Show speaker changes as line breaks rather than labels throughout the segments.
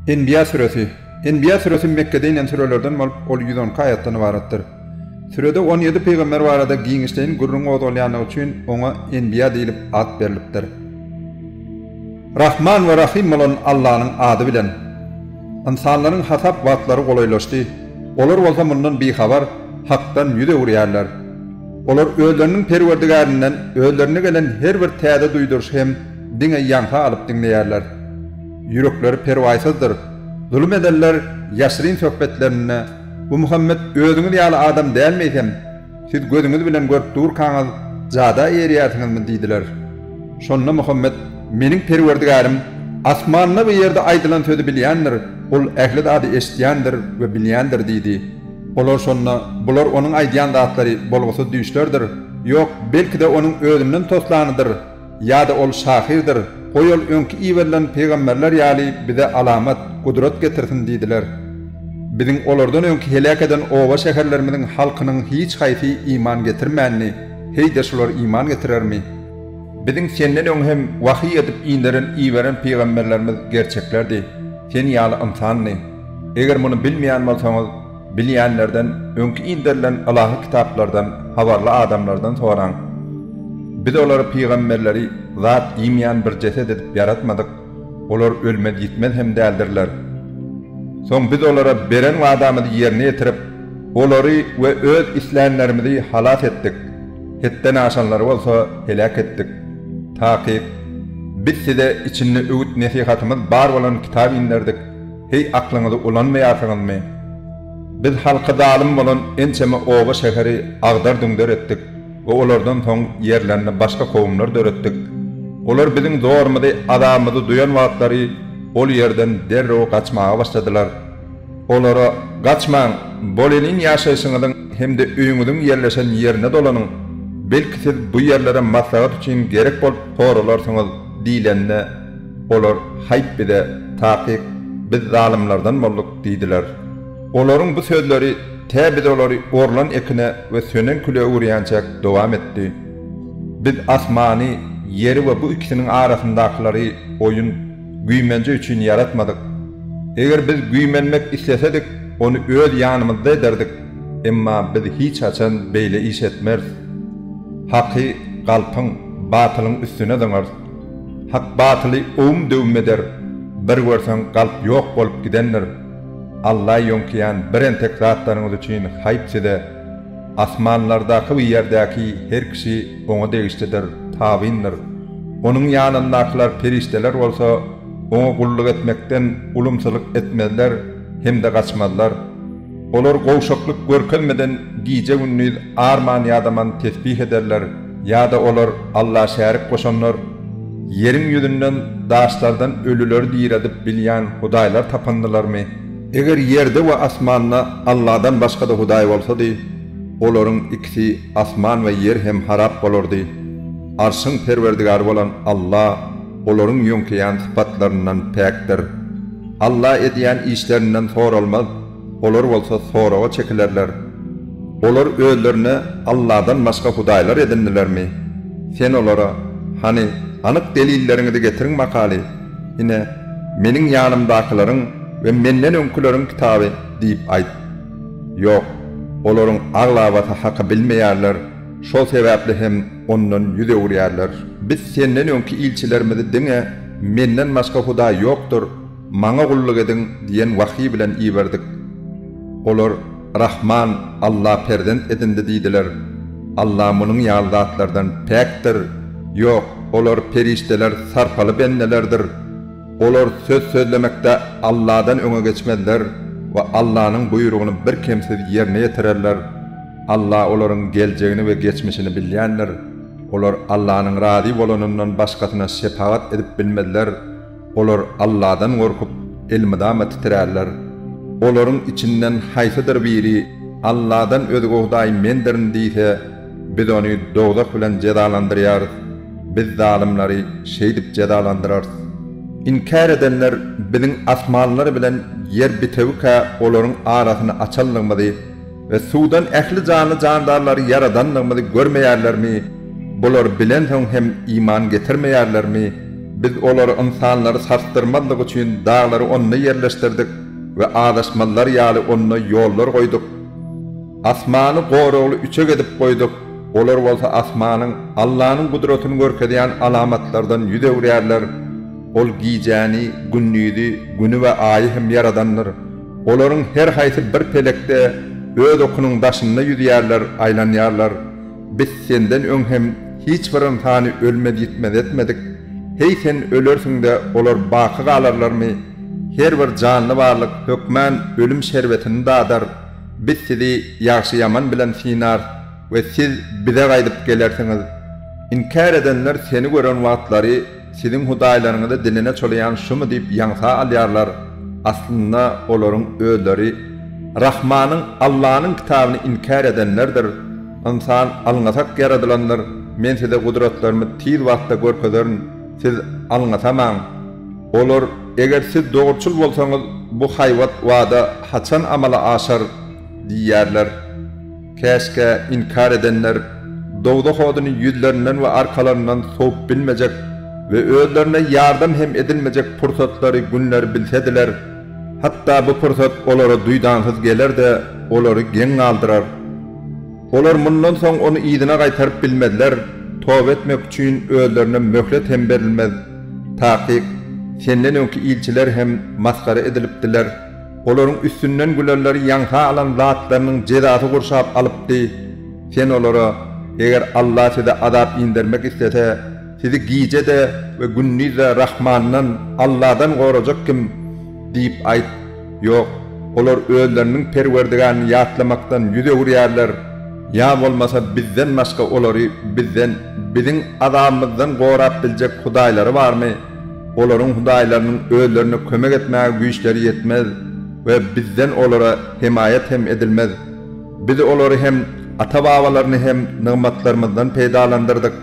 Enbiýa süresi Enbiýa süresi Mekgede inen sürelerden bolup, ol 112 aýatdan ybaratdyr. Sürede 17 pygamber barada giňişleýin gürrüň gozgalýanlygy üçin oňa Enbiýa diýlip at berlipdir. Rahman we Rahym bolan Allanyň ady bilen. Ynsanlaryň hasap wagtlary golaýlaşdy. Olar bolsa mundan bihabar, Hakdan ýüz öwürýärler. Olar özleriniň Perwerdigärinden özlerine gelen her bir täze duýduryşy hem diňe ýaňsa alyp diňleýärler. Ýürekleri perwaýsyzdyr. Zulum edenler ýaşyryn söhbetlerinde, Bu Muhammet özüňiz ýaly adam dälmi eýsem? Siz gözüňiz bilen görüp durkaňyz, jada eýerýärsiňizmi? diýdiler. Şonda Muhammet, Meniň Perwerdigärim asmanda we ýerde aýdylan sözi bilýändir, Ol ähli zady eşidýändir we bilýändir diýdi. Olar şonda, Bular onuň aýdýan zatlary bolgusyz düýşlerdir. Ýok, belki-de onuň özünden toslanydyr. Ýa-da ol şahyrdyr, goý ol öňki iberilen pygamberler ýaly bize alamat, gudrat getirsin diýdiler. Biziň olardan öňki heläk eden oba-şäherlerimiziň halkynyň hiç haýsy iman getirmändi, heý-de şular iman getirermi? Biziň senden öň hem wahyý edip inderen iberen pygamberlerimiz gerçeklerdi, sen ýaly ynsandy. Eger muny bilmeýän bolsaňyz, Bilýänlerden, öňki inderilen ylahy kitaplardan habarly adamlardan soraň. Biz olary, pygamberleri, zat iýmeýän bir jeset edip ýaratmadyk, olar ölmez-ýitmez hem däldirler. Soň biz olara beren wadamyzy ýerine ýetirip, olary we öz islänlerimizi halas etdik, hetden aşanlary bolsa heläk etdik. Takyk, Biz size içinde öwüt-nesihatymyz bar bolan kitap inderdik. Heý aklyňyzy ulanmaýarsyňyzmy? Biz halky zalym bolan ençeme oba-şäheri agdar-düňder etdik we olardan soň ýerlerinde başga kowumlar döretdik. Olar biziň zorumyzy, azabymyzy duýan wagtlary ol ýerden derrew gaçmaga başladylar. Olara, Gaçmaň, bolelin ýaşaýşyňyzyň hem-de öýüňiziň ýerleşen ýerine dolanyň, belki siz bu ýerlere maslahat üçin gerek bolup soralarsyňyz diýlende, Olar, Haýp bize, takyk, biz zalymlardan bolduk diýdiler. Olaryň bu sözleri tä biz olary orlan ekine we sönen küle öwürýänçäk dowam etdi. Biz asmany, ýeri we bu ikisiniň arasyndakylary oýun, güýmenje üçin ýaratmadyk. Eger biz güýmenmek islesedik, ony öz ýanymyzda ederdik, emma biz hiç haçan beýle iş etmeris. Haky galpyň, batylyň üstüne zyňarys. Hak batyly owum-döwüm eder, bir görseň galp ýok bolup gidendir. Alla ýöňkeýän birentek zatlaryňyz üçin haýp size! Asmanlardaky we ýerdäki her kişi Oňa degişlidir, tabyndyr. Onuň ýanyndakylar perişdeler bolsa, Oňa gulluk etmekden ulumsylyk etmezler hem-de gaçmazlar. Olar gowşaklyk görkezmeden gije-gündiz arman-ýadaman tesbih ederler. Ýa-da olar Alla şärik goşanlar, ýeriň ýüzünden daşlardan ölüleri direldip bilýän hudaýlar tapyndylarmy? Eger ýerde we asmanda Alladan başga-da hudaý bolsady, olaryň ikisi asman we ýer hem harap bolardy. Arşyň Perwerdigary bolan Alla olaryň ýöňkeýän sypatlaryndan päkdir. Alla edýän işlerinden soralmaz. Olar bolsa soraga çekilerler. Olar özlerine Alladan başga hudaýlar edindilermi? Sen olara, Hany, anyk delilleriňizi getiriň bakaly, ine, meniň ýanymdakylaryň we menden öňküleriň kitaby diýip aýt. Ýok, olaryň aglabasy haky bilmeýärler, şol sebäpli hem ondan ýüz öwürýärler. Biz senden öňki ilçilerimizi diňe, Menden başga hudaý ýokdur, Maňa gulluk ediň diýen wahyý bilen iberdik. Olar, Rahman, Alla perzent edindi diýdiler. Alla munuň ýaly zatlardan päkdir. Ýok, olar, perişdeler, sarpaly bendelerdir. Olar söz sözlemekde Alladan öňe geçmezler we Allanyň buýrugyny birkemsiz ýerine ýetirerler. Alla olaryň geljegini we geçmişini bilýändir. Olar Allanyň razy bolanyndan başgasyna şepagat edip bilmezler. Olar Alladan gorkup, elmydama titrärler. Olaryň içinden haýsydyr biri, Alladan özge hudaý mendirin diýse, biz ony dowzah bilen jezalandyrýarys. Biz zalymlary şeýdip jezalandyrarys. Inkär edenler biziň asmanlar bilen ýer bitewikä olaryň arasyny açanlygymyzy we suwdan ähli janly-jandarlary ýaradandygymyzy görmeýärlermi? Bular bilensoň hem iman getirmeýärlermi? Biz olary ynsanlary sarsdyrmazlyk üçin daglary onda ýerleşdirdik we azaşmazlar ýaly onda ýollar goýduk. Asmany goragly üçek edip goýduk, olar bolsa asmanyň Allanyň gudratyny görkezýän alamatlardan ýüz öwürýärler. Ol gijäni, gündizi, Güni we Aýy hem ýaradandyr. Olaryň her haýsy bir pelekde öz okunyň daşynda ýüzýärler, aýlanýarlar. Biz senden öň hem hiç bir ynsany ölmez-ýitmez etmedik. Heý sen ölersiň-de, olar baky galarlarmy? Her bir janly barlyk hökmän ölüm şerbetini dadar. Biz sizi ýagşy-ýaman bilen synarys we siz Bize gaýdyp gelersiňiz. Inkär edenler seni gören wagtlary siziň hudaýlaryňyzy diline çolaýan şumy diýip ýaňsa alýarlar. Aslynda olaryň özleri Rahmanyň Allanyň kitabyny inkär edenlerdir. Ynsan alňasak ýaradylandyr, men size gudratlarymy tiz wagtda görkezerin, siz alňasamaň. Olar, Eger siz dogruçyl bolsaňyz, bu haýbat wada haçan amala aşar? diýýärler. Käşgä inkär edenler dowzah oduny ýüzlerinden we arkalaryndan sowup bilmejek we özlerine ýardam hem edilmejek pursatlary, günleri bilsediler. Hatda bu pursat olara duýdansyz geler-de, olary geň galdyrar. Olar mundan soň ony yzyna gaýtaryp bilmezler, toba etmek üçin özlerine möhlet hem berilmez. Takyk, senden öňki ilçiler hem masgara edilipdiler. Olaryň üstünden gülenleri ýaňsa alan zatlarynyň jezasy gurşap alypdy. Sen olara, Eger Alla size azap indermek islese, sizi gije-de we gündiz-de Rahmandan, Alladan gorajak kim? Diýip aýt. Ýok, olar özleriniň Perwerdigärini ýatlamakdan ýüz öwürýärler, ýa bolmasa Bizden başga olary Bizden, Biziň azabymyzdan gorap biljek hudaýlary barmy? Olaryň hudaýlarynyň özlerine kömek etmäge güýçleri ýetmez we Bizden olara hemaýat hem edilmez. Biz olary hem, ata-babalaryny hem nygmatlarymyzdan peýdalandyrdyk.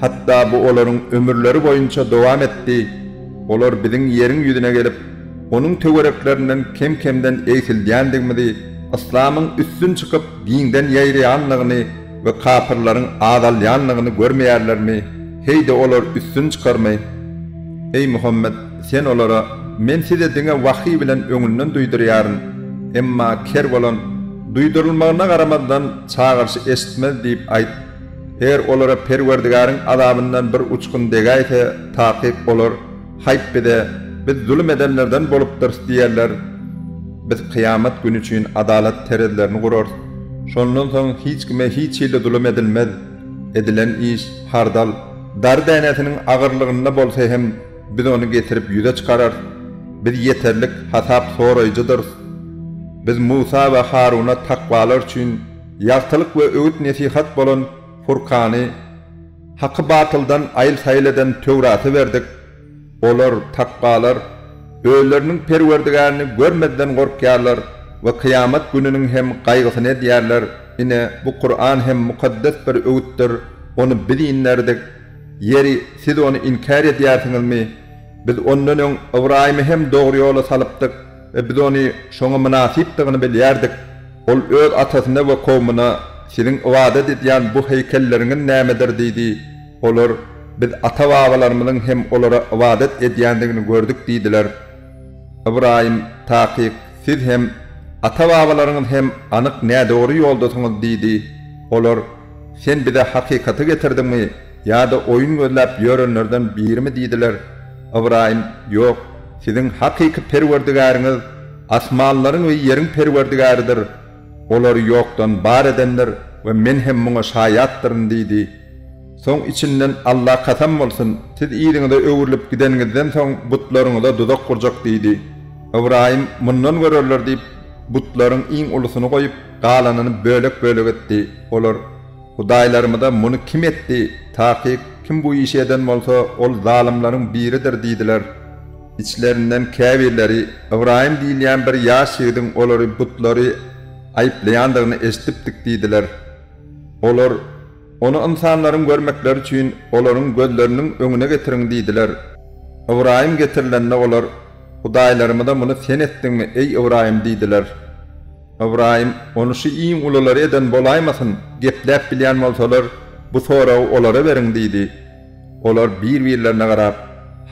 Hatda bu olaryň ömürleri boýunça dowam etdi. Olar Biziň ýeriň ýüzüne gelip, onuň töwereklerinden kem-kemden egsildýändigimizi, yslamyň üstün çykyp, giňden ýaýraýanlygyny we kapyrlaryň azalýanlygyny görmeýärlermi? Heý-de olar üstün çykarmy? Eý, Muhammet, sen olara, Men size diňe wahyý bilen öňünden duýdurýaryn. Emma ker bolan, duýdurylmagyna garamazdan, çagyryşy eşitmez diýip aýt. Eger olara Perwerdigäriň azabyndan bir uçgun degäýse, takyk olar, Haýp bize, biz zulum edenlerden bolupdyrys diýerler. Biz kyýamat güni üçin adalat terezilerini gurarys. Şondan soň hiç kime hiç hili zulum edilmez. Edilen iş, hardal, dary dänesiniň agyrlygynda bolsa hem biz ony getirip ýüze çykararys. Biz ýeterlik hasap soraýjydyrys. Biz Musa we Haruna takwalar üçin ýagtylyk we öwüt-nesihat bolan Furkany, Haky batyldan aýyl-saýyl eden Töwraty berdik. Olar, takwalar, özleriniň Perwerdigärini görmezden gorkýarlar we kyýamat gününiň hem gaýgysyny edýärler. Ine, bu Kuran hem mukaddes bir öwütdir, ony Biz inderdik. Ýeri, siz ony inkär edýärsiňizmi? Biz ondan öň Ybraýymy hem dogry ýola salypdyk we biz ony şoňa mynasypdygyny bilýärdik. Ol öz atasyna we kowmuna, Siziň ybadat edýän bu heýkelleriňiz nämedir? diýdi. Olar, Biz ata-babalarymyzyň hem olara ybadat edýändigini gördük diýdiler. Ybraýym, Takyk, siz hem, ata-babalaryňyz hem anyk nädogry ýoldasyňyz diýdi. Olar, Sen bize hakykaty getirdiňmi ýa-da oýun gözläp ýörenlerden birimi diýdiler. Ybraýym, Ýok, siziň hakyky Perwerdigäriňiz asmanlaryň we ýeriň Perwerdigäridir. Olary ýokdan bar edendir we men hem muňa şaýatdyryn diýdi. Soň içinden Alla kasam bolsun, siz yzyňyza öwrülip gideniňizden soň butlaryňyza duzak gurjak diýdi. Ybraýym mundan görerler diýip, butlaryň iň ulusyny goýup, galanyny bölek-bölek etdi. Olar, Hudaýlarymyza muny kim etdi? Takyk, kim bu işi eden bolsa, ol zalymlaryň biridir diýdiler. Içlerinden käbirleri, Ybraýym diýilýän bir ýaş ýigidiň olary, butlary, aýyplaýandygyny eşidipdik diýdiler. Olar, Ony ynsanlaryň görmekleri üçin olaryň gözleriniň öňüne getiriň diýdiler. Ybraýym getirilende olar, Hudaýlarymyza muny sen etdiňmi, eý Ybraýym diýdiler. Ybraýym, Ony şu iň ululary eden bolaýmasyn, gepläp bilýän bolsalar, bu soragy olara beriň diýdi. Olar bir-birlerine garap.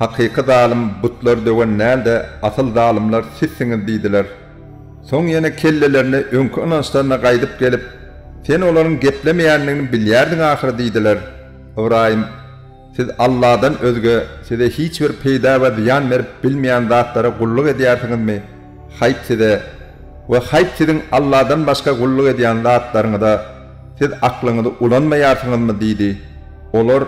Hakyky zalym butlary döwen däl-de, asyl zalymlar sizsiňiz diýdiler. Soň ýene kellelerine öňki ynançlaryna gaýdyp gelip, Sen olaryň geplemeýändigini bilýärdiň ahyry diýdiler. Ybraýym, Siz Alladan özge size hiç bir peýda we zyýan berip bilmeýän zatlara gulluk edýärsiňizmi? Haýp size! We haýp siziň Alladan başga gulluk edýän zatlaryňyza! Siz aklyňyzy ulanmaýarsyňyzmy? diýdi. Olar,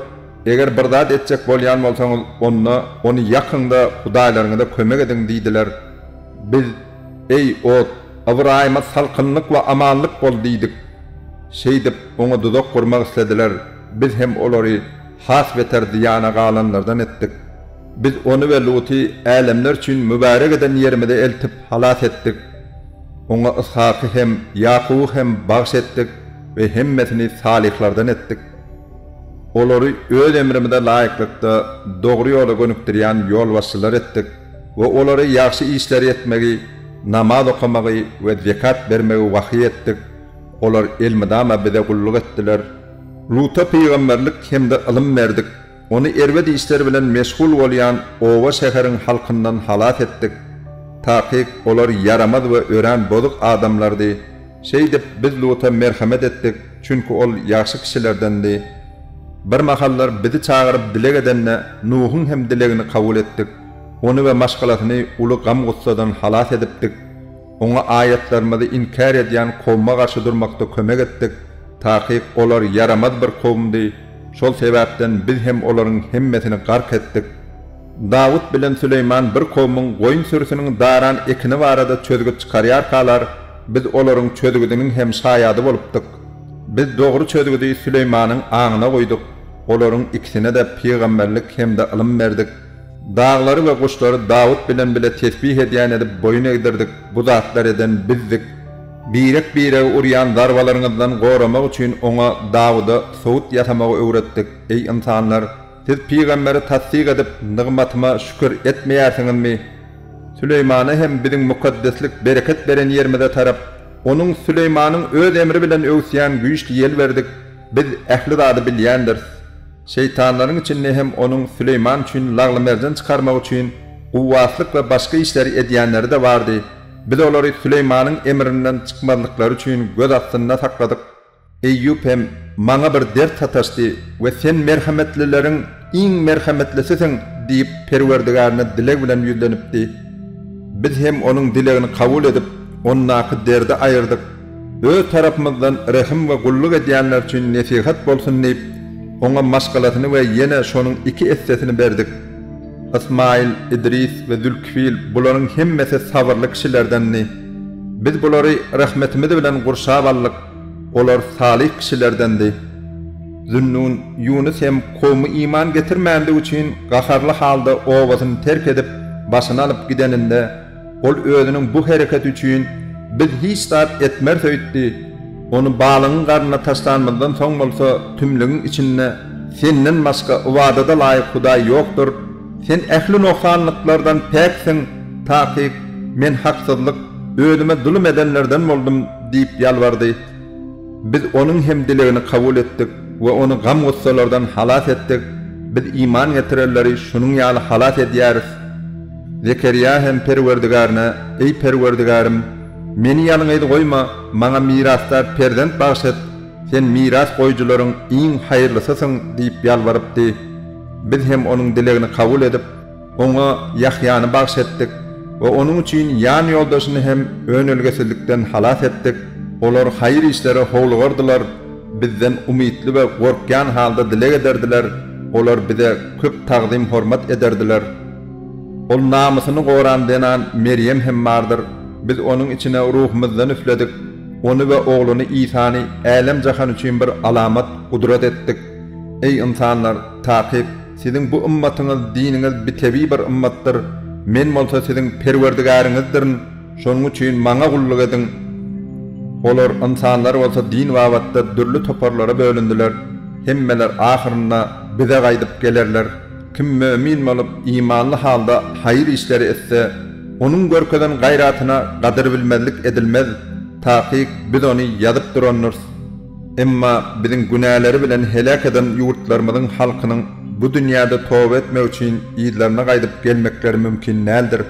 Eger bir zat etjek bolýan bolsaňyz, onda ony ýakyň-da, hudaýlaryňyza kömek ediň diýdiler. Biz, Eý, ot, Ybraýyma salkynlyk we amanlyk bol diýdik. Şeýdip, oňa duzak gurmak islediler, biz hem olary has beter zyýana galanlardan etdik. Biz ony we Luty älemler üçin mübärek eden ýerimize eltip halas etdik. Oňa Yshaky hem, Ýakuby hem bagyş etdik we hemmesini salyhlardan etdik. Olary öz emrimize laýyklykda dogry ýola gönükdirýän ýolbaşçylar etdik we olara ýagşy işleri etmegi, namaz okamagy we zekat bermegi wahyý etdik. Olar elmydama bize gulluk etdiler. Luta pygamberlik hem-de ylym berdik. Ony erbet işler bilen meşgul bolýan oba-şäheriň halkyndan halas etdik. Takyk, olar ýaramaz we örän bozuk adamlardy. Şeýdip, biz Luta merhemet etdik, çünki ol ýagşy kişilerdendi. Birmahallar bizi çagyryp dileg edende, Nuhuň hem dilegini kabul etdik. Ony we maşgalasyny uly gam-gussadan halas edipdik. Oňa aýatlarymyzy inkär edýän kowuma garşy durmakda kömek etdik. Takyk, olar ýaramaz bir kowumdy. Şol sebäpden biz hem olaryň hemmesini gark etdik. Dawut bilen Süleýman bir kowumyň goýun sürüsiniň daran ekini barada çözgüt çykarýarkalar, biz olaryň çözgüdiniň hem şaýady bolupdyk. Biz dogry çözgüdi Süleýmanyň aňyna guýduk, olaryň ikisine-de pygamberlik hem-de ylym berdik. Daglary we guşlary Dawut bilen bile tesbih edýän edip boýun egdirdik, bu zatlary eden bizdik. Birek-biregi urýan zarbalaryňyzdan goramak üçin oňa, Dawuda, sowut ýasamagy öwretdik. Eý, ynsanlar! Siz pygamberi tassyk edip, nygmatyma şükür etmeýärsiňizmi? Süleýmana hem biziň mukaddeslik, bereket beren ýerimize tarap, onuň, Süleýmanyň, öz emri bilen öwüsýän güýçli ýel berdik. Biz ähli zady bilýändiris. Şeýtanlaryň içinde hem onuň, Süleýman, üçin lagly-merjen çykarmak üçin guwwaslyk we başga işleri edýänleri-de bardy. Biz olary Süleýmanyň emrinden çykmazlyklary üçin göz astynda sakladyk. Eýýup hem, Maňa bir dert sataşdy we Sen merhemetlileriň iň merhemetlisisiň diýip, Perwerdigärine dileg bilen ýüzlenipdi. Biz hem onuň dilegini kabul edip, ondaky derdi aýyrdyk. Öz tarapymyzdan rehim we gulluk edýänler üçin nesihat bolsun diýip, oňa maşgalasyny we ýene şonuň iki essesini berdik. Ysmaýyl, Idris we Zülkifil bularyň hemmesi sabyrly kişilerdendi. Biz bulary rehmetimiz bilen gurşap aldyk, olar salyh kişilerdendi. Zünnun, Ýunus hem kowmy iman getirmändigi üçin gaharly halda obasyny terk edip, başyny alyp gideninde, Ol özüniň bu hereketi üçin biz hiç zat etmeris öýtdi. Ony balygyň garnyna taşlanymyzdan soň bolsa tümlügiň içinde Senden başga ybadada laýyk Hudaý ýokdur. Sen ähli nogsanlyklardan päksiň, takyk, men haksyzlyk, özüme zulum edenlerden boldum diýip ýalbardy. Biz onuň hem dilegini kabul etdik we ony gam-gussalardan halas etdik. Biz iman getirenleri şunuň ýaly halas edýäris. Zekeriýa hem Perwerdigärine, Eý, Perwerdigärim! Meni ýalňyz goýma, maňa mirasdar perzent bagyş et, Sen miras goýujylaryň iň haýyrlysysyň diýip ýalbarypdy. Biz hem onuň dilegini kabul edip, oňa Ýahýany bagyş etdik we onuň üçin ýan ýoldaşyny hem önelgesizlikden halas etdik. Olar haýyr işlere howlugardylar, bizden umytly we gorkýan halda dileg ederdiler, olar bize köp tagzym-hormat ederdiler. Ol namysyny goran zenan Merýem hem bardyr. Biz onuň içine Ruhumyzdan üfledik, ony we ogluny Isany älem-jahan üçin bir alamat, gudrat etdik. Eý, ynsanlar! Takyk, siziň bu ymmatyňyz, diniňiz bitewi bir ymmatdyr. Men bolsa siziň Perwerdigäriňizdirin, şonuň üçin Maňa gulluk ediň! Olar, ynsanlar bolsa din babatda dürli toparlara bölündiler. Hemmeler ahyrynda Bize gaýdyp gelerler. Kim mömin bolup, imanly halda haýyr işleri etse, onuň görkezen gaýratyna gadyr bilmezlik edilmez, takyk Biz ony ýazyp durandyrys. Emma Biziň günäleri bilen heläk eden ýurtlarymyzyň halkynyň. bu dünýäde toba etmek üçin yzlaryna gaýdyp gelmekleri mümkin däldir.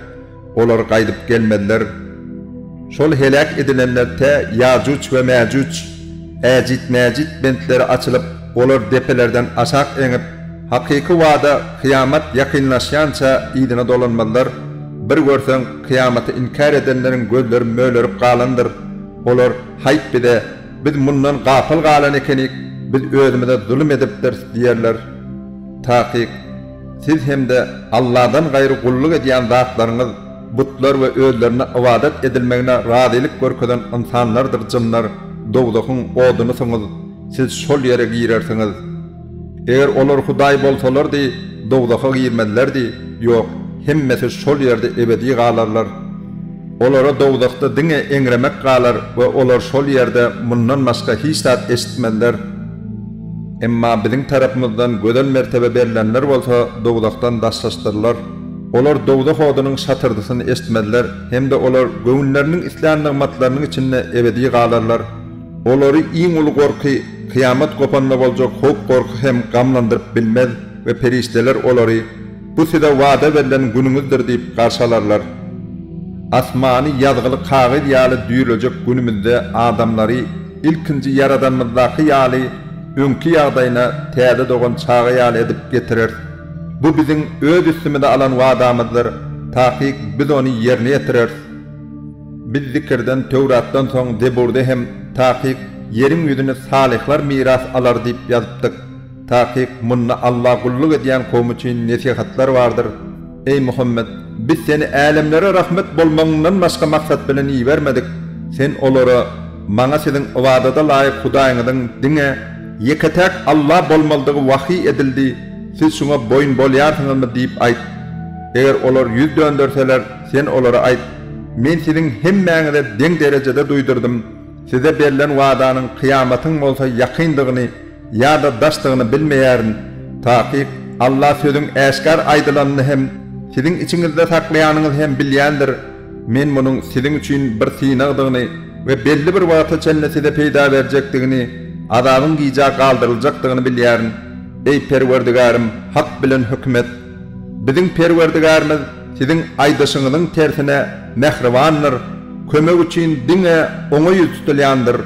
Olar gaýdyp gelmezler. Şol heläk edilenler tä Ýajuç we Mäjuç, Äjit-Mäjit bentleri açylyp, olar depelerden aşak eňip, hakyky wada, kyýamat ýakynlaşýança yzyna dolanmazlar. Bir görseň, kyýamaty inkär edenleriň gözleri mölerip galandyr. Olar, Haýp bize! Biz mundan gapyl galan ekenik, biz özümize zulum edipdiris diýerler. Takyk, siz hem-de Alladan gaýry gulluk edýän zatlaryňyz butlar we özlerine ybadat edilmegine razylyk görkezen ynsanlardyr jynlar dowzahyň odunysyňyz, siz şol ýere girersiňiz. Eger olar hudaý bolsalardy, dowzaha girmezlerdi, ýok, hemmesi şol ýerde ebedi galarlar. Olara dowzahda diňe eňremek galar we olar şol ýerde mundan başga hiç zat eşitmezler. Emma biziň tarapymyzdan gözel mertebe berlenler bolsa dowzahdan daşlaşdyrylar. Olar dowzah odunyň şatyrdysyny eşitmezler hem-de olar göwünleriniň islän nygmatlarynyň içinde ebedi galarlar. Olary iň uly gorky, kyýamat gopanda boljak howp-gorky hem gamlandyryp bilmez we perişdeler olary, Bu size wada berlen günüňizdir diýip garşy alarlar. Asmany ýazgyly kagyz ýaly düýrlejek günümizde adamlary ilkinji ýaradanymyzdaky ýaly öňki ýagdaýyna täze dogan çaga ýaly edip getireris. Bu biziň öz üstümize alan wadamyzdyr, takyk biz ony ýerine ýetireris. Biz zikirden, Töwratdan soň Zeburda hem takyk ýeriň ýüzüni salyhlar miras alar diýip ýazypdyk. Takyk, munda Alla gulluk edýän kowum üçin nesihatlar bardyr. Eý, Muhammet! Biz seni älemlere rahmet bolmagyňdan başga maksat bilen ibermedik. Sen olara, Maňa siziň ybadada laýyk Hudaýyňyzyň diňe Ýeke-täk Alla bolmalydygy wahyý edildi, siz şuňa boýun bolýarsyňyzmy diýip aýt. Eger olar ýüz dönderseler, sen olara aýt, Men siziň hemmäňize deň derejede duýdurdym, size berlen wadanyň kyýamatyň bolsa ýakyndygyny ýa-da daşdygyny bilmeýärin. Takyk, Alla sözüň äşgär aýdylanyny hem, siziň içiňizde saklaýanyňyzy hem bilýändir. Men munuň siziň üçin bir synagdygyny we belli bir wagta çenli size peýda berjekdigini, azabyň gijä galdyryljakdygyny bilýärin. Eý, Perwerdigärim, hak bilen höküm et. Biziň Perwerdigärimiz siziň aýdyşyňyzyň tersine mähribandyr, kömek üçin diňe Oňa ýüz tutulýandyr.